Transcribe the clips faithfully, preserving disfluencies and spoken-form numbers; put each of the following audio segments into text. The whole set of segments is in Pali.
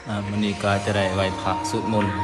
อ่า มื้อนี้ก็จะได้ไหว้พระสวดมนต์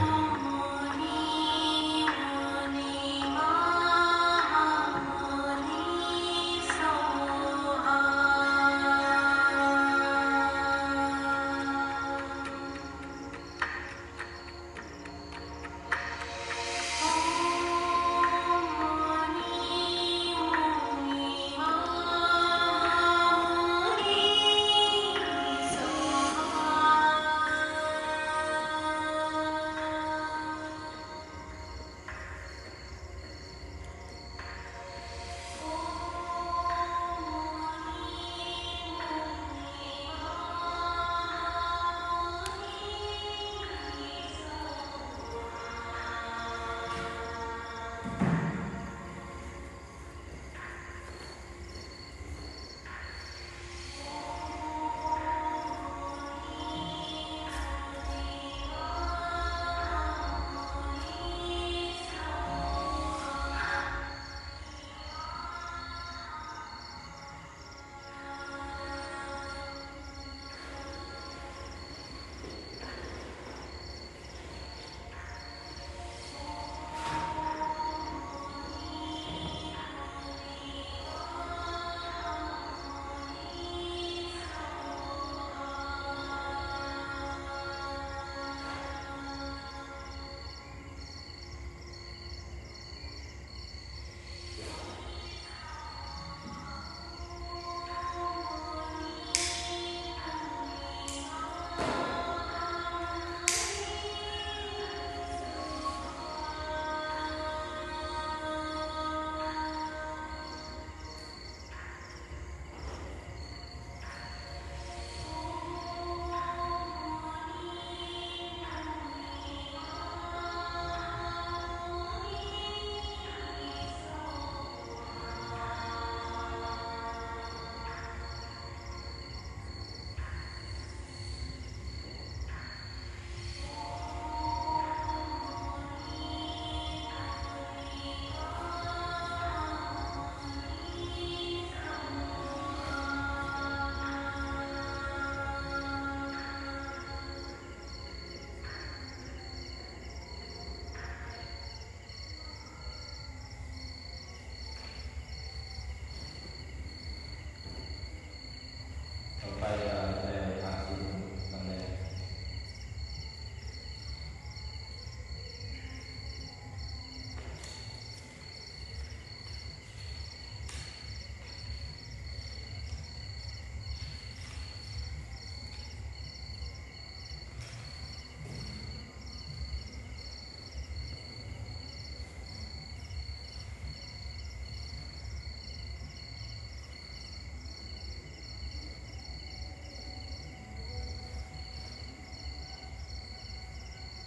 ต่อไปก็ได้พระสวดมนต์กันแล้ว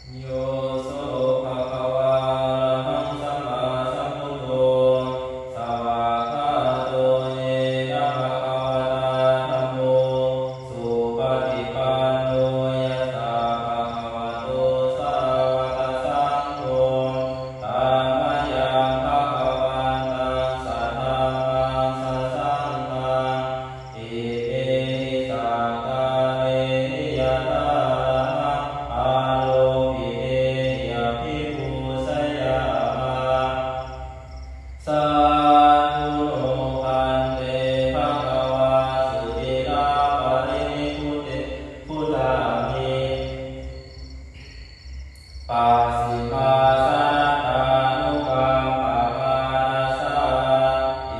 Yo so bhagavā arahaṃ sammāsambuddho, svākkhāto yena bhagavatā dhammo, supaṭipanno yassa bhagavato sāvakasaṅgho, tammayaṃ bhagavantaṃ sadhammaṃ, imehi sakkārehi yathārahaṃ āropitehi abhipūjayāma. Sādhu no bhante bhagavā suciraṃ parinibbute-, -bbhutami. Pacchimājanatānukampamānassa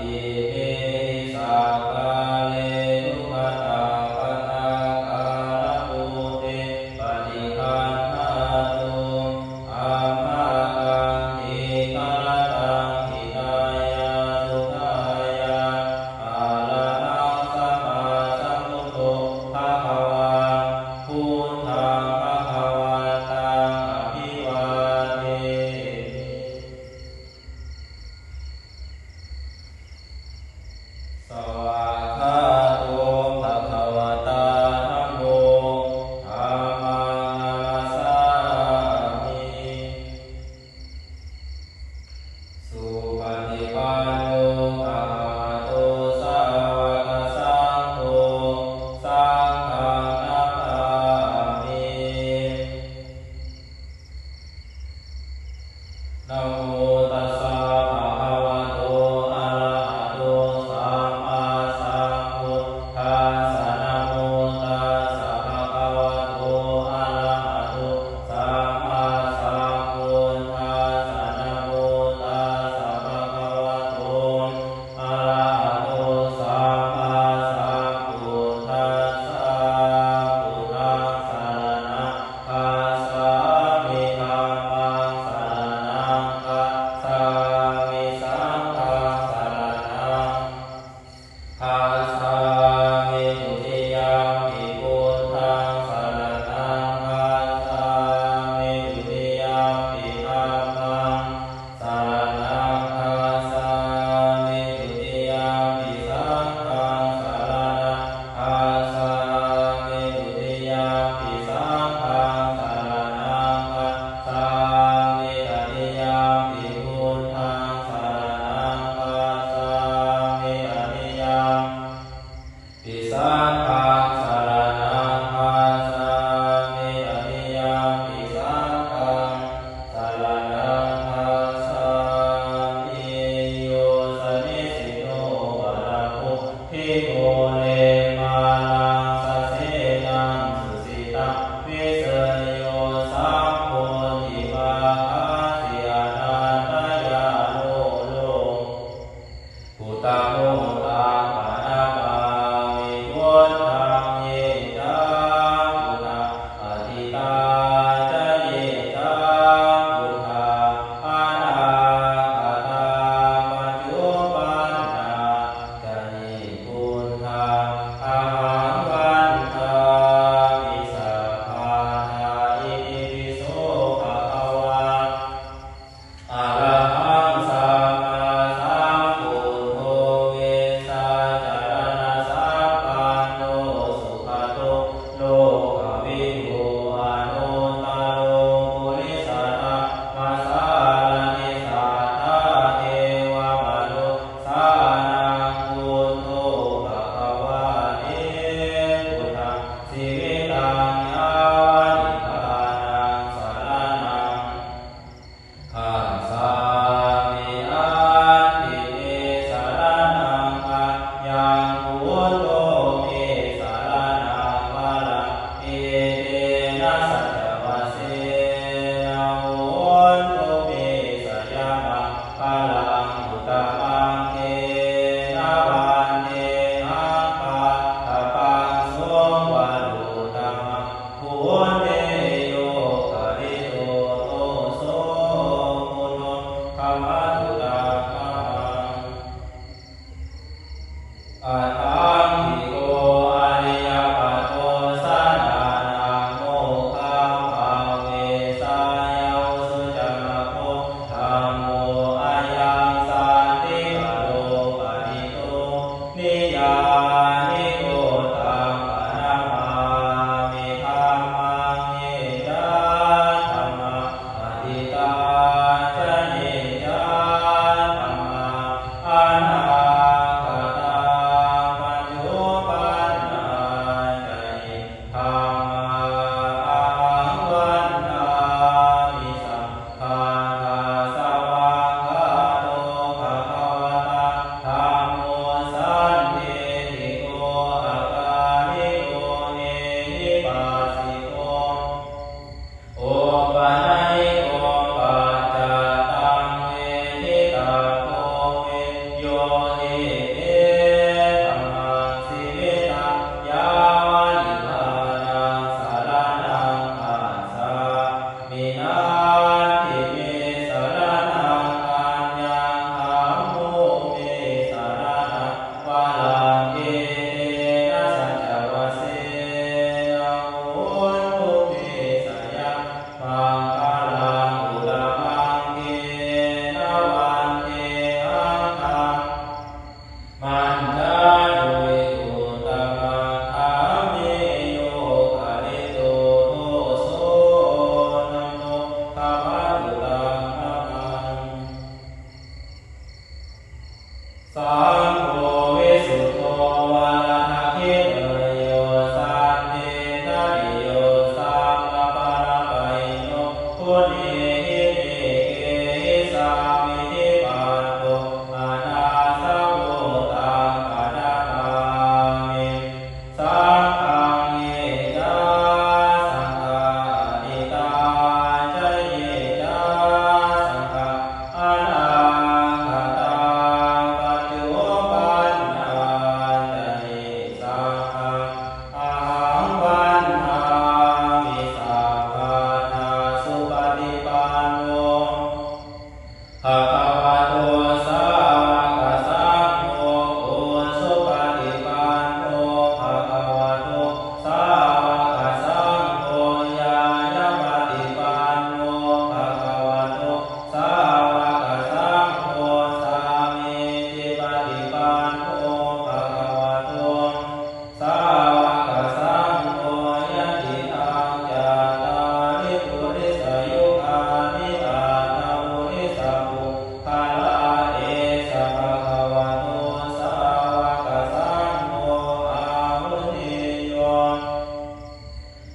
imehi sakkāre duggataṃ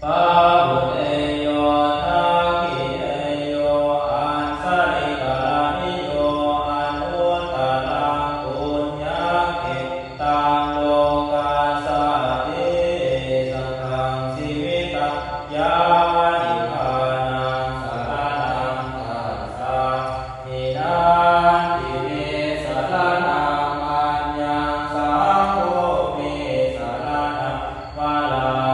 pāhuneyyo dakkhiṇeyyo añjalikaraṇīyo anuttaraṃ puññakkhettaṃ lokassāti. Saṅghaṃ jīvitaṃ yāva nibbānaṃ saraṇaṃ gacchāmi. Natthi me saraṇaṃ aññaṃ, saṅgho me saraṇaṃ varaṃ.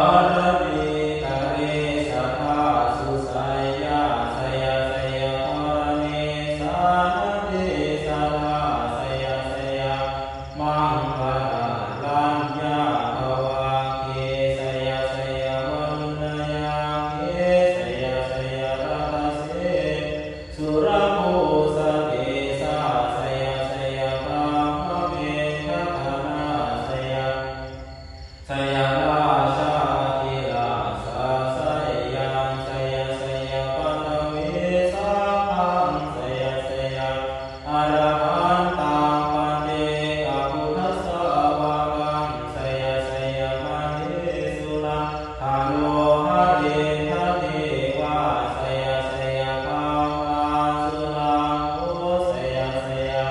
Dharaṇītale sadā susayaṃ, jaya jaya dharaṇī sānti sadā, jaya jaya maṅgarājaraññā bhavagge, jaya jaya varuṇayakkhe, jaya jaya rakkhase surabhūjatejā, jaya jaya brahmamendagaṇā, jaya jaya rājādhirājasājjaya, jaya jaya paṭhaviṃ sabbaṃ, jaya jaya arahantaṃ paccekabuddhasāvakaṃ, jaya jaya mahesuraṃ haro harendadevā, jaya jaya brahmā surakkho, jaya jaya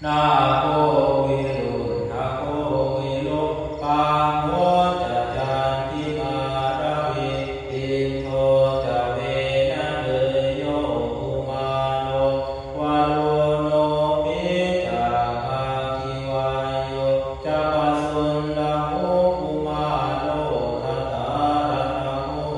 nāgo viruḷhako virūpakkho ca candimā ravi, indo ca venateyyo kumāro varuṇopi ca, aggi vāyo ca pājuṇho kumāro dhataraṭṭhako.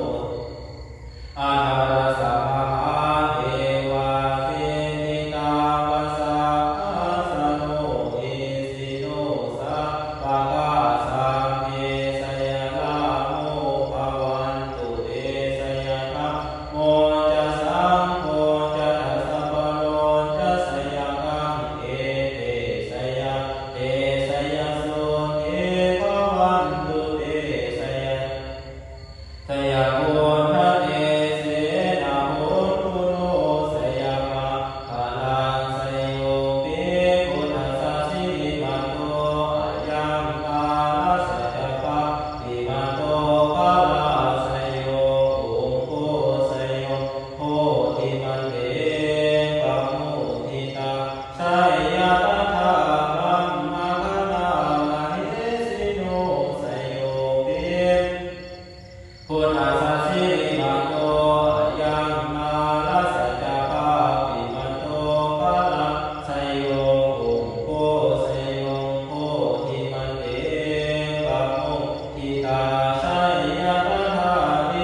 Aṭṭhārasa mahādevā siddhitāpasaāsago, isino sabbakā sabbe jaya rāmo bhavantu te. Jaya dhammo ca saṅgho ca dasapālo ca jayakaṃ, ete jayatejayasotthī bhavantu te. Jaya jaya buddhatejena hotu no jayamaṅgalaṃ. Jayo hi buddhassa sirīmato ayaṃ, mārassa ca pāpimato parājayo, ugghosayuṃ bodhimaṇḍe pamoditā, jayatadā brahmagaṇā mahesino. Jayo hi buddhassa sirīmato ayaṃ, mārassa ca pāpimato parājayo, ugghosayuṃ bodhimaṇḍe pamoditā, jayatadā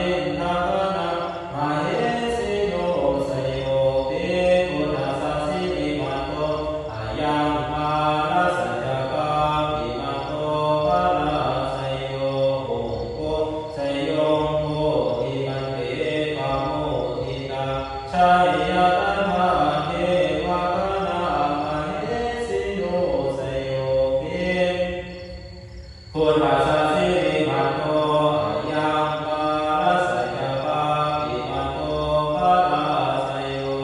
indagaṇā mahesino. Jayo hi buddhassa sirīmato ayaṃ, mārassa ca pāpimato parājayo, ugghosayuṃ bodhimaṇḍe pamoditā, jayatadā devagaṇā mahesino. Jayo hi buddhassa sirīmato ayaṃ, mārassa ca pāpimato parājayo,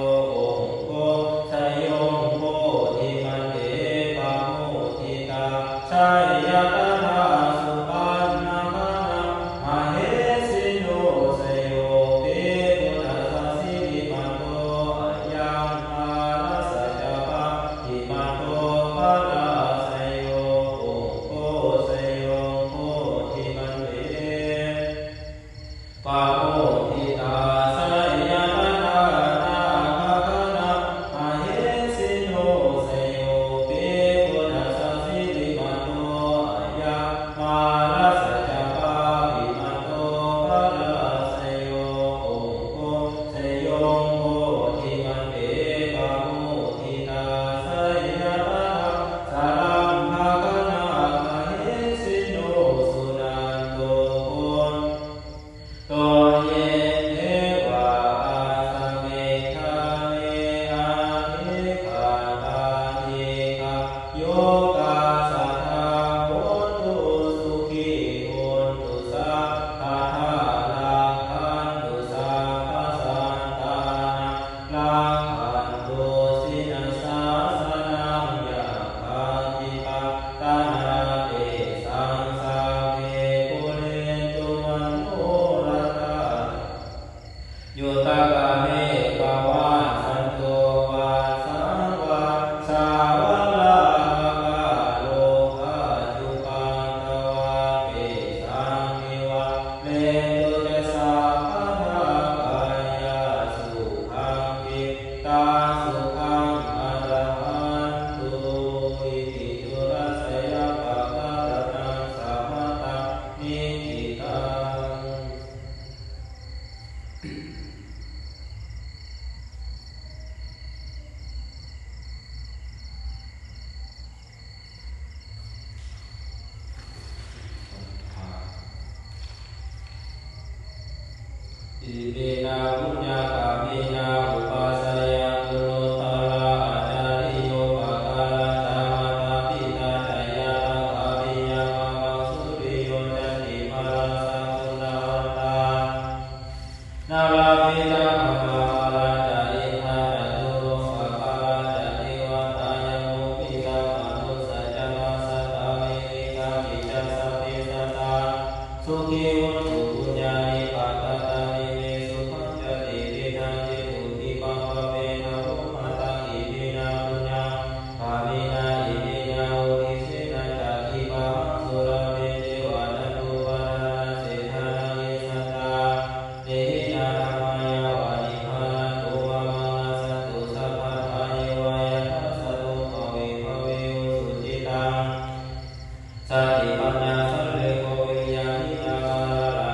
ugghosayuṃ bodhimaṇḍe pamoditā, jayatadā supaṇṇagaṇā mahesino. Jayo hi buddhassa sirīmato ayaṃ, mārassa ca pā pimato parājayo, ugghosayuṃ bodhimaṇḍe pamoditā, jayatadā nāgagaṇā mahesino. Jayo hi buddhassa sirīmato ayaṃ, mārassa ca pāpimato parājayo, ugghosayuṃ bodhimaṇḍe pamoditā, jayatadā sabrahmagaṇā mahesino. Suṇantu bhonto Iminā puññakammena upajjhāyā guṇuttarā ācariyūpakārā ca mātā pitā ca ñātakā piyā mamaṃ suriyo candimā rājā guṇavantā narāpi ca brahmamārā ca indā ca lokapallakhā ca devatā yamo mittā manussā ca majjhattā verikāpi ca sabbe sattā sukhī hontu puññāni pakatāni me sukhañca tividhaṃ dentu khippaṃ pāpetha vomataṃ. Iminā puññakammena iminā uddisena ca khippāhaṃ sulabhe ceva taṇhupādānachedanaṃ. Ye santāne hinā dhammā yāva nibbānato mamaṃ nassantu sabbadā yeva yattha jāto bhave bhave ujucittaṃ satipaññā sallekho viriyamhinā mārā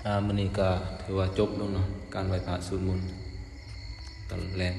ອ່າ ມື້ນີ້ກໍຖືວ່າຈົບລົງເນາະ ການໄຫວ້ພະສວດມົນຕອນແລງ.